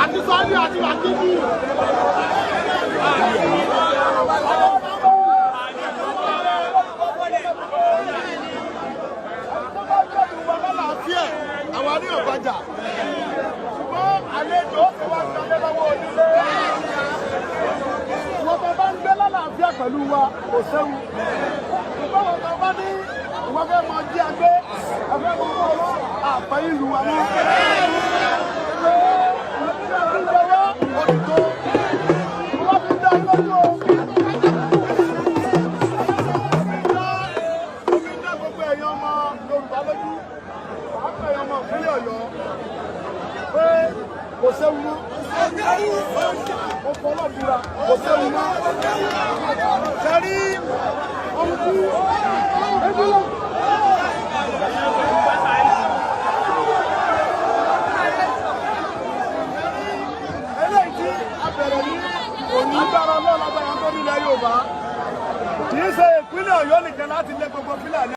Àti Sọ́ọ́lì àti Wákìlì. Àwọn ní ọ̀bàjà, ṣùgbọ́n àlejò ó fi wá gbalẹ̀ lọ́wọ́ onílé. Wọ́n tó bá ń gbé lálàáfíà pẹ̀lú wa, kò séwu. Ṣùgbọ́n wọ́n tó bá ní ìwọ́n fẹ́ mọ jí agbé, ẹfẹ́ mọ mọ́ ọlọ́ àpẹ́ ìlú wa mọ́. Ìjọba òtítọ́ wọ́n fi dá lójú o. Omi dá gbogbo ẹ̀yàn ọmọ Yorùbá lójú, pàápàá ẹ̀yàn ọmọ ìpínlẹ̀ Ọ̀yọ́, pé kò séwu mọ́. Mo fọlọ́ búra, kò séwu mọ́. Sẹ́rí ohun tí eléyìí tí a bẹ̀rẹ̀ ní òní, agbára Ọlọ́run, agbára tó nílẹ̀ Yorùbá, kì í ṣe ìpínlẹ̀ Ọ̀yọ́ nìkan láti lé gbogbo Fúlàní.